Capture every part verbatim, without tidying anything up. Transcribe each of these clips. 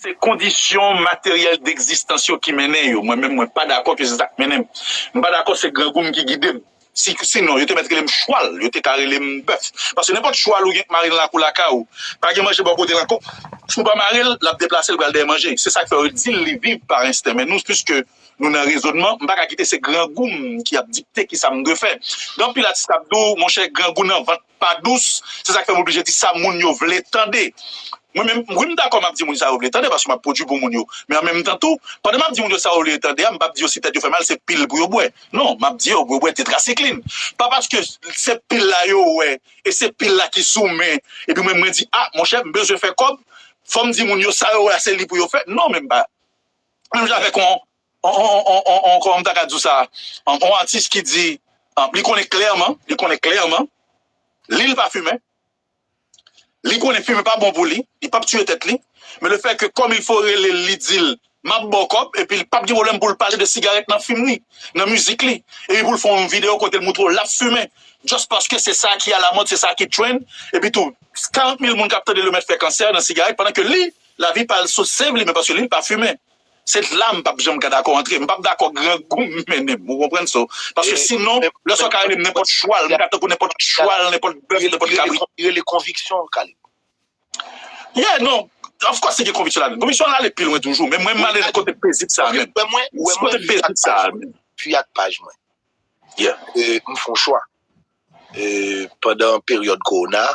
Se kondisyon materyèl degzistans yo ki mennen yo. Mwen menm, mwen pa dakò ke se sa k mennen m. M pa dakò se grangou m ki gide m. Si, sinon, yo te mèt rele m chwal, yo te ka rele m bèf. Paske nenpòt chwal ou gen k mare nan lakou lakay ou, pa gen manje bò kote l ankò. Si w pa mare l, l ap deplase, l pral dèyè manje. Se sa k fè yo di l li viv pa ensten. Men nou, piske nou nan rezònman, m pa ka kite se grangou m ki ap dikte ki sa m dwe fè. Gen anpil atis k ap di w, monchè, grangou nan vant pa dous, se sa k fè m oblije di sa moun yo vle tande. Mwen menm, wi, m dakò, m ap di moun sa yo vle tande, paske m ap pwodui pou moun yo. Men an menm tan tou, pandan m ap di moun yo sa yo vle tande a, m p ap di yo si tèt yo fè mal, se pil pou yo bwè. Non, m ap di yo pou yo bwè tetrasiklin. Pa paske se pil la yo wè, e se pil la ki sou men, epi mwen, mwen di, a, monchè, m bezwen fè kòb, fò m di moun yo sa yo wè a, se li pou yo fè. Non, men m pa. Menm jan avèk on, on, on, on, on, on, kòman m ta ka di w sa, on, on atis ki di, on, li konnen klèman, li konnen klèman, li, li pa fimen, li konnen fimen pa bon pou li, li p ap tiye tèt li, men le fè ke comme il faut rele l, li di l, m ap ba w kòb, epi l p ap gen pwoblèm pou l pale de sigarèt nan fim li, nan mizik li, epi pou l fè yon videyo kote l montre w l ap fimen, just paske se sa ki alamòd, se sa ki trend, epi tou, karant mil moun k ap tande l yo mèt fè kansè nan sigarèt, pandan ke li, lavi pa l sou save li, men paske li, l pa fimen. Se la m p ap janm ka dakò antre. M p ap dakò grangou m mennen m. Ou konprann sa? Paske sinon, lè sa w ka rele m nenpòt chwal, m ka tankou nenpòt chwal, nenpòt bèf, nenpòt kabrit. Li rele konviksyon, Kalib. Yeah, non. Of course, se gen konviksyon ladan. Konviksyon an ale pi lwen toujou. Men mwen, m ale nan kote pezib sa menm. Wè mwen, wè mwen, kote pezib sa menm. Fiyat paj mwen. Yeah. E, m fè yon chwa. E, pandan peryòd kowona,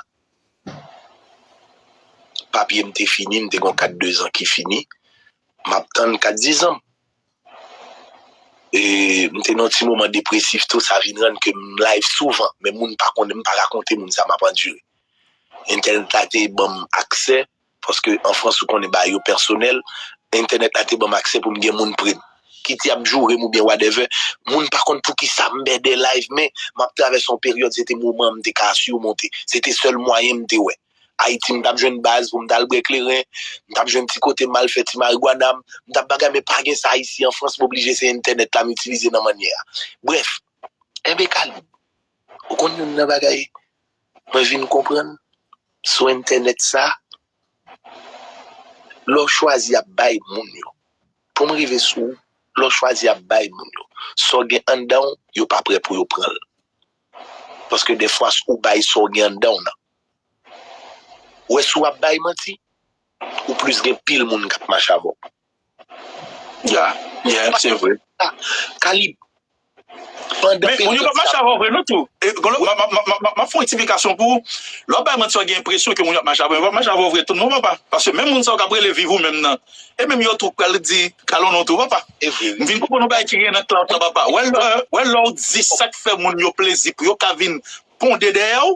papye m te fini, m te gen kat dezan ki fini. M ap tann kat dizan m. E, m te nan yon ti moman depresif tou, sa vin rann ke m live souvan, men moun pa konnen, m pa rakonte moun sa m ap andire. Entènèt la te ban m aksè, paske an Frans ou konnen bagay yo pèsonèl, entènèt la te ban m aksè pou m gen moun pre m. Kit y ap joure m oubyen whatever, moun pa konn poukisa m bèdè live, men m ap travèse yon peryòd, se te moman m te ka simonte, se te sèl mwayen m te wè. Ayiti, m t ap jwenn baz pou m t al bwè kleren, m t ap jwenn ti kote m al fè ti marigwana m, m t ap bagay, men pa gen sa isi an Frans, m oblije se entènèt la m itilize nan mannyè a. Brèf, enben Kalib, ou konn youn nan bagay mwen vin konprann sou entènèt sa, lè w chwazi ap bay moun yo. Pou m rive sou ou, lè w chwazi ap bay moun yo, sa w gen anndan w, yo pa prè pou yo pran l. Paske dèfwa, si w bay sa w gen anndan w nan, ou wè si w ap bay manti, ou plis gen pil moun k ap mache avè w. Ya, ya, se vre. Kalib, pandan peryòd sa. Men moun yo p ap mache avè w vre non tou. E, m ap fè yon eksplikasyon pou ou. Lè w ap bay manti, w gen enpresyon ke moun yo ap mache avè w. Yo p ap mache avè w vre tou non, papa. Paske menm moun sa yo k ap rele viv ou menm nan, e menm yo tou pral di kalon non tou, papa. M vin konprann yon bagay ki gen nan clout la, papa. Wè lè, wè lè w di sa k fè moun yo plezi pou yo ka vin ponde dèyè w,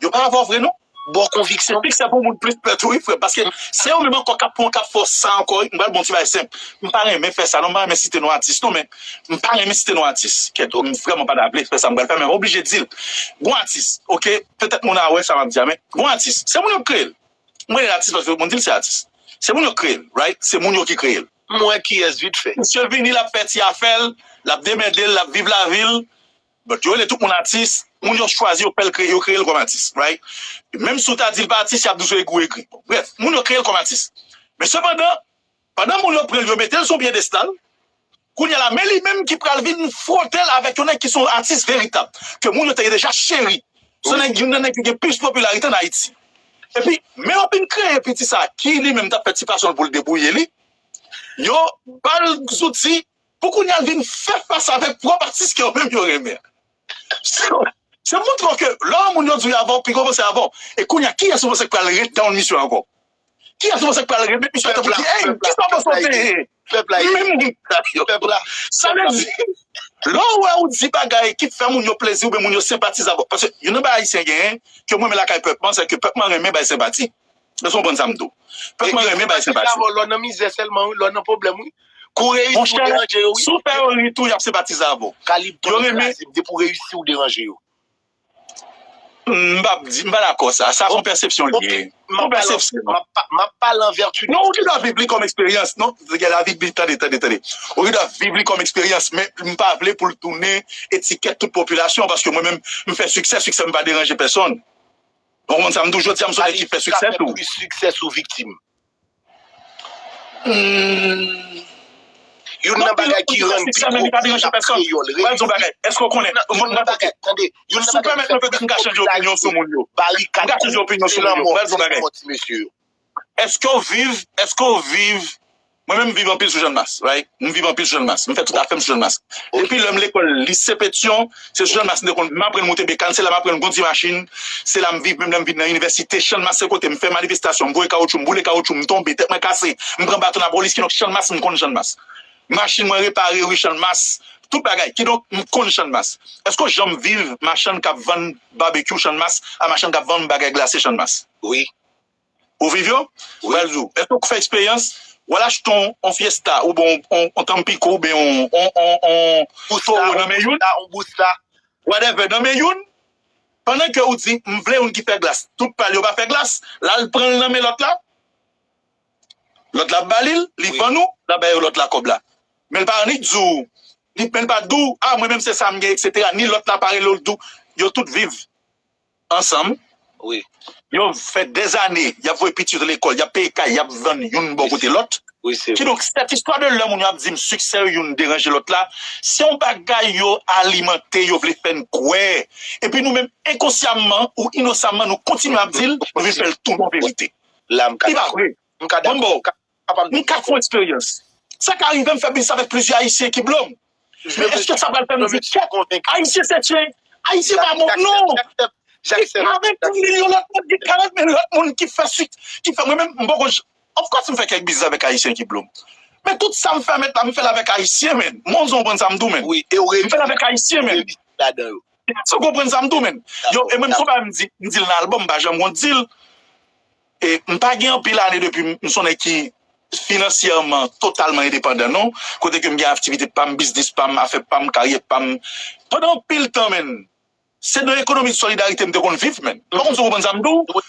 yo pa avè w vre non. Bò konviksyon. Se fiks pou moun plis pè tou, wi, frè. Paske se yo menm ankò k ap pran, k ap fè w sa ankò, wi. M pral ba w ti bagay senp. M pa renmen fè sa, non. M pa renmen site non atis, non, men m pa renmen site non atis. Kèt, m vrèman pa ta vle fè sa, m pral fè, men m oblije di l. Gon atis, oke? Petèt moun a wè sa m ap di a, men gon atis. Se moun yo k kreye l. M rele l atis paske moun di l se atis. Se moun yo k kreye l, right? Se moun yo ki kreye l. M wè kiyès vit fè. Misye vini, l ap fè ti afè l, l ap demède l, l ap viv lavi l. But yo rele tout moun atis, moun yo chwazi, yo fè l kreye, yo kreye l kòm atis, right? Menm si w ta di l pa atis, y ap di w se egri w egri. Brèf, moun yo kreye l kòm atis. Men sepandan, pandan moun yo pran l, yo mete l sou yon pyedestal, kounye a la, men li menm ki pral vin fwote l avèk yon nèg ki se yon atis veritab, ke moun yo te deja cheri. Se nèg, youn nan nèg ki gen plis popilarite ann Ayiti. Epi, men w ap vin kreye piti sa, ki li menm t ap fè ti pasyon l pou l debwouye li, yo ba l zouti, pou kounye a l vin fè fas avèk pwòp atis ke yo menm yo renmen an. Se, se montre w ke lè yon moun yo di w y avè w, pi gwo panse avè w. E kounye a, kiyès ou panse k pral ret down misye ankò? Kiyès ou panse k pral ret met misye atè pou di, "Ey, kisa w panse w te ye?" Menm moun sa yo. Sa vle di, lè w wè ou di bagay ki fè moun yo plezi oubyen moun yo senpatize avè w. Paske youn nan bagay Ayisyen genyen, ke mwen renmen lakay pèp mwen, se ke pèp mwen renmen bay senpati. Èske w konprann sa m di w? Pèp mwen renmen bay senpati. Lè w nan mizè sèlman, wi, lè w nan pwoblèm, wi. Kou reyisi ou deranje yo, wi. Si w fè yo ri tou, y ap senpatize avè w. Kalib, yo renmen. Depi w reyisi ou deranje yo. M p ap di, m pa dakò sa. Sa se yon pèsepsyon l ye. Se yon pèsepsyon. M ap pale an vèti de. Non, ou te dwe viv li kòm eksperyans. Non, gen lavi, tande, tande, tande. Ou te dwe viv li kòm eksperyans, men m pa vle pou l tounen etikèt tout popilasyon, paske mwen menm, m fè siksè, siksè m pa deranje pèsonn. Ou konprann sa m di w, jodi a m se yon nèg ki fè siksè tou. Plis siksè sou viktim. Hmm. Youn nan bagay ki rann pi gwo, se kreyòl. Mwen di yon bagay, èske w konnen? Youn nan bagay, tande, youn nan bagay ki fè plis gwo blak, se barikad, se lanmò, se lanmò ti mesye yo. Èske w viv, èske w viv, mwen menm m viv anpil sou Channmas, right? M viv anpil sou Channmas, m fè tout afè m sou Channmas. Depi lè m lekòl lise Petyon, se sou Channmas m te konn, m aprann moute bekàn, se la m aprann kondi machin, se la m viv, menm lè m vin nan inivèsite, Channmas se kote m fè manifestasyon, m voye kawoutchou, m boule kawoutchou, m tonbe, tèt mwen kase, m pran baton lapolis, kidonk Channmas, m konn Channmas. Machin mwen repare ri Channmas, tout bagay, kidonk m konn Channmas. Èske w janm viv machann k ap vann babekyou Channmas a machann k ap vann bagay glase Channmas? Wi. Ou viv yo? Wi. Mwen di w, èske w fè eksperyans? W al achte yon, yon Fiesta, oubyen yon, yon, yon Tampico, oubyen yon, yon, yon, yon Toro nan men youn? Yon Busta. Whatever, nan men youn. Pandan ke ou di, m vle youn ki fè glas. Tout pa l yo pa fè glas. L al pran l nan men lòt la. Lòt la ap ba li l, li vann ou, l ap bay lòt la kòb la. Men l pa annik di w, li, men l pa di w, a, mwen menm se sa m gen, etsetera. Ni lòt la pa rele w, l di w, yo tout viv ansanm. Wi. Yo fè dèzane, y ap voye pitit yo lekòl, y ap peye kay, y ap vann youn bò kote lòt. Wi, se vre. Kidonk, sèt istwa de lè moun yo ap di m siksè youn deranje lòt la, se yon bagay yo alimante, yo vle fè n kwè. Epi nou menm, enkonsyamman ou inosamman, nou kontinye ap di l, nou vin fè l tounen yon verite. Li pa vre. M ka dakò. Bon, bon. M ka fè yon eksperyans. Sa ka rive m fè biznis avèk plizyè Ayisyen ki blo m. Men èske sa pral fè m di kèt? Ayisyen se chen. Ayisyen pa bon, non. Avèk yon milyon lòt moun, gen karant mil lòt moun ki fè swit, ki fè mwen menm, m poko j-, of course, m fè kèk biznis avèk Ayisyen ki blo m. Men tout sa m fè mèt la, m fè l avèk Ayisyen, men. Monzo, w konprann sa m di w, men. M fè l avèk Ayisyen, men. Èske w konprann sa m di w, men? Yo, e mwen, m son bagay m di, m di l nan albòm, m pa janm gon dil. E m pa gen anpil ane depi m, m se yon nèg ki finansyèman totalman endepandan, non. Kote ke m gen aktivite pa m, biznis pa m, afè pa m, karyè pa m. Pandan anpil tan, menn, se nan ekonomi de solidarite m te konn viv, menn. M pa konn si w konprann sa m di w.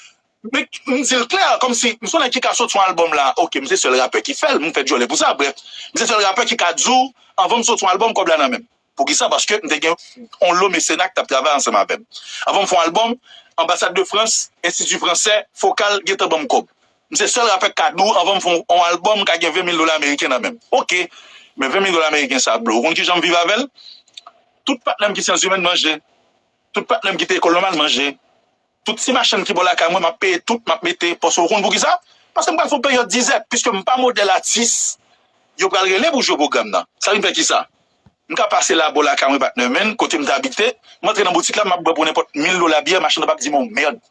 Men m di l klè, kòmsi m se yon nèg ki ka soti yon albòm la, oke, m se sèl rapè ki fè l, m fè djòlè pou sa, brèf. M se sèl rapè ki ka di w, anvan m soti yon albòm, kòb la nan men m. Poukisa? Paske m te gen yon lo mesena ki t ap travay ansanm avè m. Anvan m fè yon albòm, Anbasad de Frans, Enstiti Fransè, Fokal, gentan ban m kòb. M se sèl rapè k ka di w, anvan m fè yon, yon albòm, m ka gen ven mil dola ameriken nan men m. Oke, men ven mil dola ameriken sa, bro, ou konn kijan m viv avè l? Tout patnè m ki syans imèn manje. Tout patnè m ki te ekòl nòmal manje. Tout ti machann ki bò lakay mwen, m ap peye tout, m ap mete, paske w konn poukisa? Paske m pral fè yon peryòd dizèt, piske m pa modèl atis yo pral rele pou jwe pwogram nan. Sa vin fè kisa? M ka pase la bò lakay mwen, patnè, menn, kote m t abite, m antre nan boutik la, m ap bwè pou nenpòt mil dola byè, machann nan p ap di m yon mèd.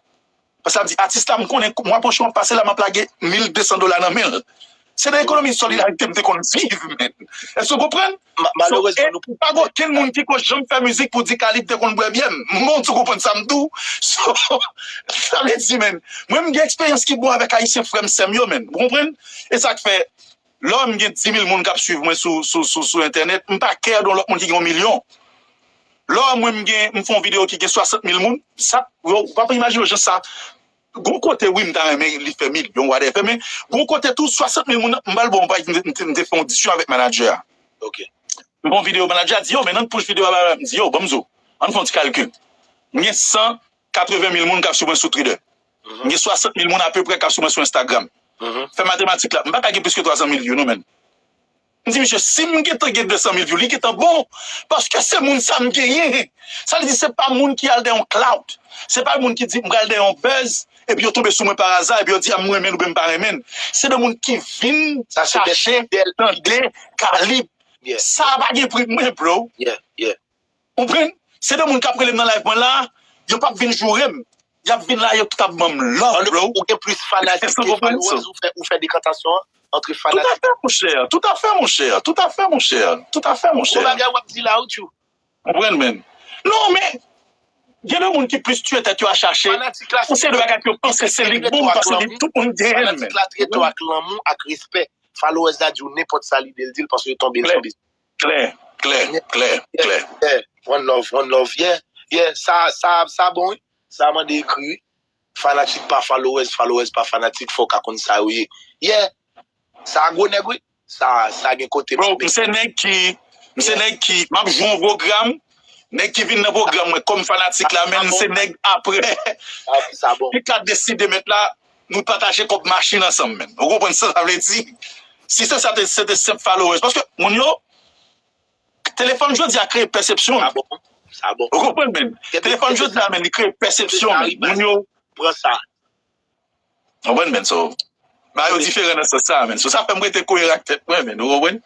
Paske sa vle di, atis la, m konnen, mwa pwochen w ap pase la, m ap lage mil de san dola nan men l. Se nan ekonomi solidarite m te konn viv, menn. Èske w konprann? Malerezman, nou pa gen okenn moun ki ko janm fè mizik pou di Kalib te konn bwè byè m. M bon, ou konprann sa m di w? So, sa vle di, menn, mwen, m gen eksperyans ki bon avèk Ayisyen frè m, sè m yo, menn. Ou konprann? E sa k fè, lè m gen di mil moun k ap swiv mwen sou, sou, sou, sou entènèt, m pa kè de yon lòt moun ki gen yon milyon. Lè mwen, m gen, m fè yon videyo ki gen swasant mil moun, sa, yo, ou pa imajine jan sa. Gon kote, wi, m ta renmen li fè milyon, whatever, men gon kote tou, swasant mil moun, m pral ba w yon bagay, m te, m te, m te fè yon diskisyon avèk manadjè a. Ok. M fè yon videyo, manadjè a di, yo, men nan pwòch videyo a, m di, yo, ban m di w, ann fè yon ti kalkil. M gen san katreven mil moun k ap swiv mwen sou Twitter. M gen swasant mil moun apeprè k ap swiv mwen sou Instagram. Fè matematik la, m pa ka gen plis ke twa san mil view, non, menn. M di, misye, si m gentan gen de san mil view, li gentan bon. Paske se moun sa m genyen. Sa vle di, se pa moun ki al dèyè yon clout. Se pa moun ki di, m pral dèyè yon buzz, epi yo tonbe sou mwen pa aza, epi yo di, a, m renmen l oubyen m pa renmen l. Se de moun ki vin chache, tande, Kalib. Sa pa gen pri mwen, bro. Ou konprann? Se de moun k ap rele m nan live mwen la, yo p ap vin joure m. Y ap vin la, yo tout ap ban m love, bro. Ou gen plis fanatik ke followers, ou fè, ou fè dekantasyon an antre fanatik. Tout à fait, mon cher. Tout à fait, mon cher. Tout à fait, mon cher. Tout à fait, mon cher. Gwo bagay w ap di la, wi, tjou. Konprann, menn. Non, men, gen de moun ki plis tiye tèt yo a chache. Fanatik la, se yon seri de bagay ke yo panse se li k bon, yo panse li tout moun genyen l, menn. Fanatik la trete w ak lanmou, ak respè. Followers la di w nenpòt sa lide l di l, paske yo tonbe l sou biznis. Klè, klè, klè, klè. Yeah, one love, one love, yeah, yeah, sa, sa, sa bon, wi. Sa mande ekri, wi. Fanatik pa followers, followers pa fanatik, fò w ka konn sa yo ye. Yeah, sa gwo nèg, wi. Sa, sa gen kote. Bro, m se nèg ki, m se nèg ki, m ap jwe yon pwogram, nèg ki vin nan pwogram mwen kòm fanatik la, men m se nèg apre. Ki ka deside mèt la, nou pataje kòb machin ansanm, menn. Ou konprann sa sa vle di? Si se sa te, se te senp followers. Paske moun yo, telefòn jodi a kreye pèsepsyon. Sa bon. Sa bon. Ou konprann, men? Telefòn jodi a, men, li kreye pèsepsyon, men. Moun yo, Pran sa. Ou konprann, men? So, ba yo diferan nan sans sa, men. So, sa fè m rete koyeran ak tèt mwen, men. Ou konprann?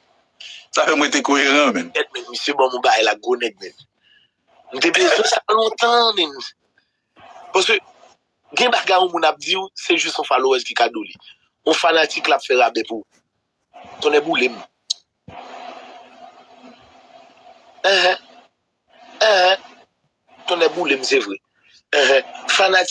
Sa fè m rete koyeran, men. Tèt, men, misye ban m yon bagay la, gwo nèg, men. M te bezwen sa lontan, men. Paske, gen bagay yon moun ap di w, se jis yon followers ki ka di w li. Yon fanatik la ap fè rabè pou ou. Tonnè boule m. Enhen. Enhen. Tonnè boule m, se vre. Enhen. Fanatik